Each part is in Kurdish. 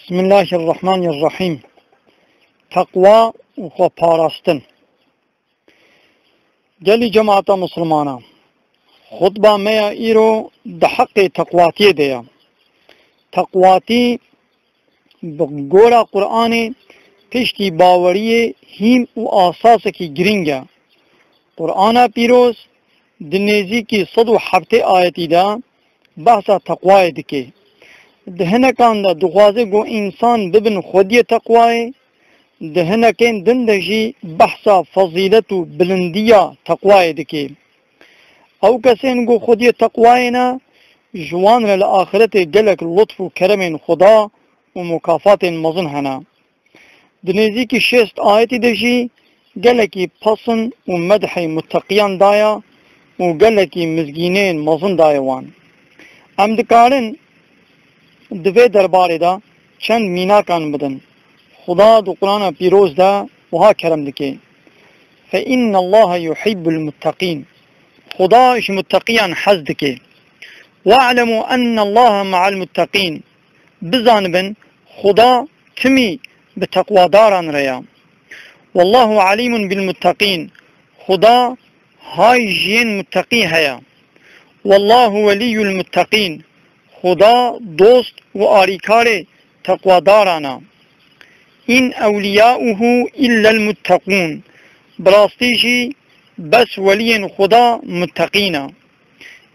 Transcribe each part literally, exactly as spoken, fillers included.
Bismillahirrahmanirrahim. Teqwa û xwe parastin. Gelî cemaeta Musulmana, xutba me ya îro di heqê teqwatiyê de ye. Teqwatî bi gora Qur'anê piştî baweriyê hîm û asasekî girîng e. Qur'ana Pîroz di nêzîkî sed û heftê ayetî de behsa teqwayê dike. Di hinekan de dixwaze ku însan bibin xwediyê teqwayê, di hinekên din de jî behsa fezîlet û bilindiya teqwayê dike. Ew kesên ku xwediyê teqwayê ne, ji wan re li axretê gelek lutf û keremên Xuda û mukafatên mezin hene. Di nêzîkî şêst ayetî de jî gelekî pesn û medhê mutteqiyan daye û gelekî mizgîneyên mezin daye wan. Em dikarin di vê derbarê de çend mînakan bidin. Xuda di Qur'ana Pîroz de wiha kerem dike: "Fe innallaha yuhibbul mutteqîn." Xuda ji mutteqiyan hez dike. "Ve'lemu ennallaha ma'al mutteqîn." Bizanibin, Xuda timî bi teqwadaran re ya. "Wallahu alimun bil mutteqîn." Xuda hay ji yên mutteqî heye. "Wallahu weliyyul mutteqîn." Xuda dost û arîkarê teqwadaran e. "In ewliyauhu illel mutteqûn." Bi rastî jî bes weliyên Xuda mutteqî ne.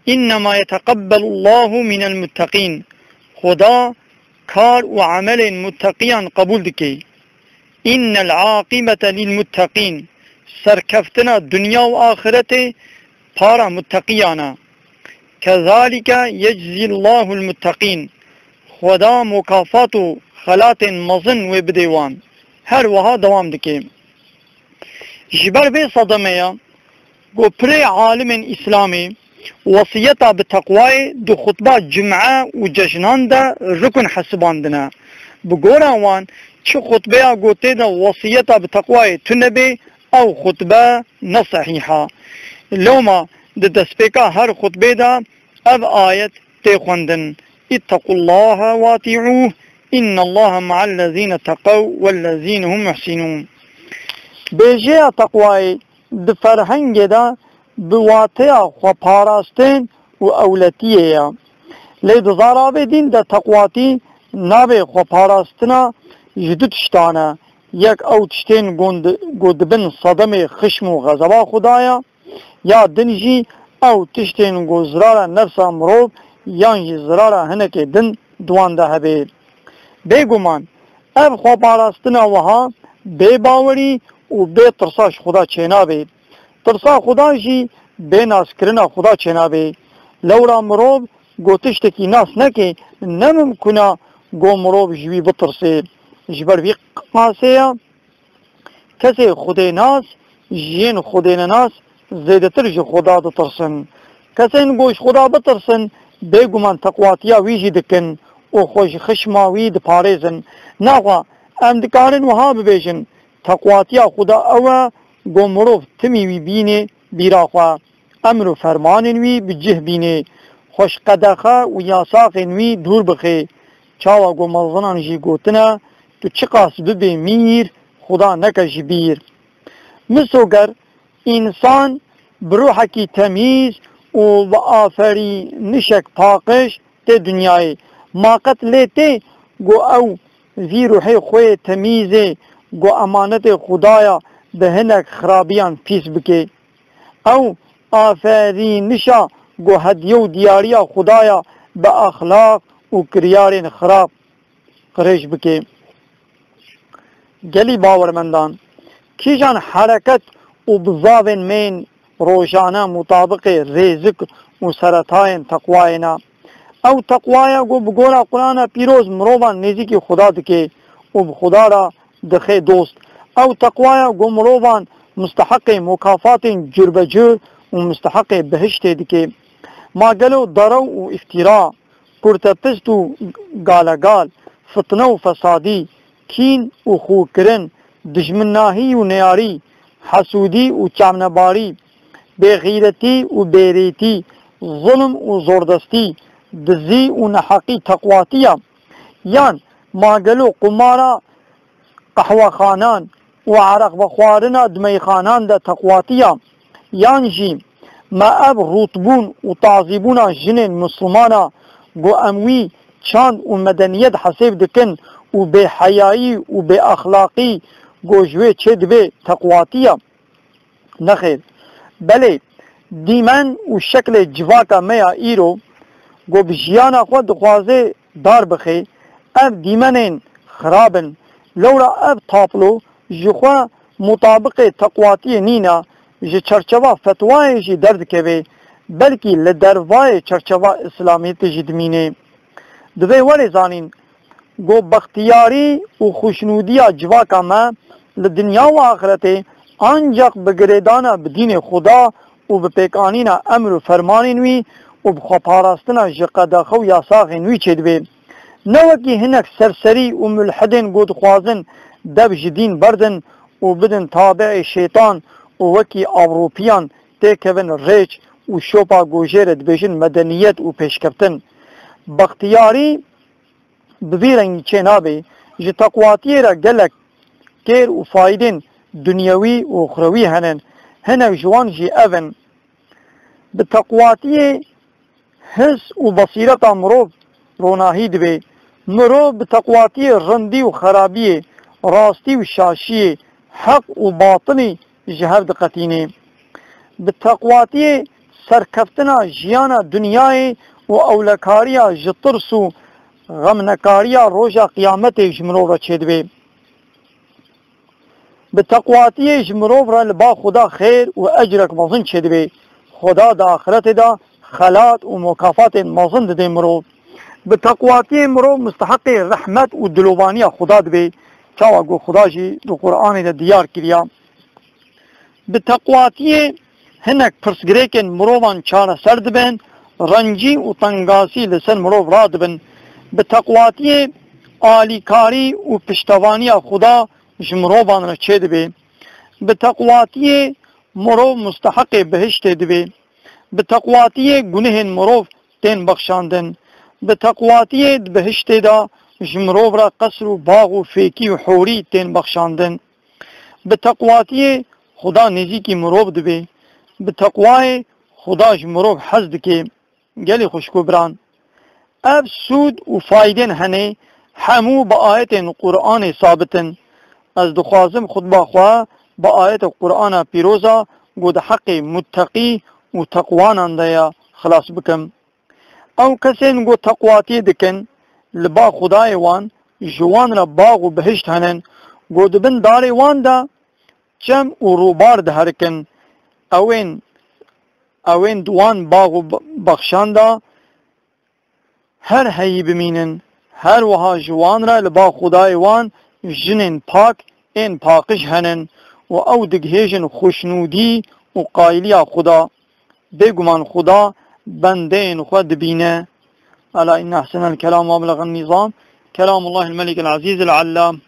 "Innema yeteqebbelullahu minel mutteqîn." Xuda kar û emelên mutteqiyan qebûl dike. "Innel aqibete lil mutteqîn." Serkeftina dinya û axiretê para mutteqiyan e. "Kezalike yeczîllahul mutteqîn." Xuda mukafat û xelatên mezin wê bidê wan. Her wiha dewam dike. Ji ber vê sedemê ye ku pirê alimên Îslamê wesiyeta bi teqwayê di xutba cim'e û cejnan de rukun hesibandine. Bi gora wan, çi xutbeya ku tê de wesiyeta bi teqwayê tune bê, ew xutbe ne sehîh e. Lewma di destpêka her xutbê de ev ayet tê xwendin: "Îttequllaha ve atî'ûh, innallaha ma'ellezîne teqew wellezîne hum muhsînûn." Bêjeya teqwayê di ferhengê de bi wateya xweparastin û ewletiyê ye. Lê di zaravê dîn de teqwatî navê xweparastina ji du tiştan e. Yek ew tiştên ku di-, ku dibin sedemê xişm û xezeba Xuda ye, ya din jî ew tiştên ku zirara nefsa mirov yan jî zirara hinekê din di wan de hebe. Bêguman, ev xweparastina wiha bêbawerî û bê tirsa ji Xuda çênabe. Tirsa Xuda jî bê naskirina Xuda çênabe. Lewra mirov ku tiştekî nas neke, ne mimkun e ku mirov ji wî bitirse. Ji ber vî qasê ye, kesê Xwedênas ji yên Xwedênenas zêdetir ji Xuda ditirsin. Kesên ku ji Xuda bitirsin, bêguman teqwatiya wî jî dikin û xwe ji xişma wî diparêzin. Naxwe, em dikarin wiha bibêjin, teqwatiya Xuda ew e ku mirov timî wî bîne bîra xwe, emr û fermanên wî bi cih bîne, xwe ji qedexe û yasaxên wî dûr bixe. Çawa ku mezinan jî gotine, tu çiqas bibê mîr, Xuda neke ji bîr. Misoger, însan bi ruhekî temîz û bi aferînişek paqij tê dinyayê. Ma qet lê tê ku ew vî ruhê xwe yê temîzê ku emanetê Xuda ya bi hinek xirabiyan pîs bike? Ew aferînişa ku hediye û diyariya Xuda ya bi exlaq û kiryarên xirab qirêj bike. Gelî bawermendan, kîjan hereket û bizavên me yên rojane mutabiqê rêzik û seretayên teqwayê ne? Ew teqwaya ku bi gora Qur'ana Pîroz mirovan nêzîkî Xuda dike û bi Xuda re dixe dost. Ew teqwaya ku mirovan musteheqê mukafatên curbecur û musteheqê bihiştê dike. Ma gelo derew û îftîra, kurtepist û galegal, fitne û fesadî, kîn û xûkirin, dijminnahî û neyarî, hesûdî û çavnebarî, bêxîretî û bêrêtî, zulm û zordestî, dizî û neheqî teqwatî ye? Yan Ma gelo qumara qehwexanan û ereq vexwarina di meyxanan de teqwatiya? Yan jî me ev rûtbûn û tazîbûna jinên Mislimana ku em wî çand û medeniyet hesêb dikin û bêheyayî û bêexlaqî ku ji wê çêdibe teqwatiya? Nexêr. Belê, dîmen û şeklê civaka me ya îro ku bi jiyana xwe dixwaze dar bixe, ev dîmenên xirab in. Lewra ev tablo ji xwe mutabiqê teqwatiyê nîne, ji çerçeva fetwayê jî derdikeve, belkî li dervayê çerçeva îslamiyetê jî dimîne. Divê werê zanîn, ku bextiyarî û xuşnûdiya civaka me li dinya û axretê ancaq bi girêdana bi dînê Xuda û bi pêkanîna emr û fermanên wî û bi xweparastina ji qedexe û yasaxên wî çêdibe. Ne wekî hinek serserî û mulhidên ku dixwazin dev ji dîn berdin û bidin tabiê şeytan û wekî Ewropiyan têkevin rêç û şopa ku jê re dibêjin medeniyet û pêşkeftin. Bextiyarî bi vî rengî çênabe. Ji teqwatiyê re gelek kêr û faydên dunyewî û uxrewî hene. Hinek ji wan jî ev in: bi teqwatiyê his û besîreta mirov ronahî dibe. Mirov bi teqwatiyê rindî û xerabiyê, rastî û şaşiyê, heq û batilî ji hev diqetîne. Bi teqwatiyê serkeftina jiyana dinyayê û ewlekariya ji tirs û xemnekariya roja qiyametê ji mirov re çêdibe. Bi teqwatiyê ji mirov re li ba Xuda xêr û ecrek mezin çêdibe. Xuda di axretê de xelat û mukafatên mezin dide mirov. Bi teqwatiyê mirov musteheqê rehmet û dilovaniya Xuda dibe, çawa ku Xuda jî di Quranê de diyar kiriya. Bi teqwatiyê hinek pirsgirêkên mirovan çareser dibin, rencî û tengasî li ser mirov radibin. Bi teqwatiyê alîkarî û piştevaniya Xuda ji mirovan re çêdibe. Bi teqwatiyê mirov musteheqê bihiştê dibe. Bi teqwatiyê gunehên mirov tên bexşandin. Bi teqwatiyê di bihiştê de ji mirov re qesr û bax û fêkî û hûrî tên bexşandin. Bi teqwatiyê Xuda nêzîkî mirov dibe. Bi teqwayê Xuda ji mirov hez dike. Gelî xwişk û biran, ev sûd û faydên hene, hemû bi ayetên Quranê sabit in. Ez dixwazim xutba xwe bi ayeta Qurana pîroza ku di heqê mutteqî û teqwanan de ye xilas bikim. Ew kesên ku teqwatiyê dikin, li ba Xwedayê wan, ji wan re bax û bihişt hene, ku di bin darê wan de çem û rûbar diherikin. Ewên, ewên di wan bax û bexşan de her heyî bimînin. Her wiha ji wan re li ba Xwedayê wan jinên pak ên paqij henin û ew digihêjin xweşnûdî û qayiliya Xweda. Bêguman Xweda bendeyên xwe dibîne. Ela inne ehsenel kelam ve eblegan nizam kelamullahil melikil azîzil allam.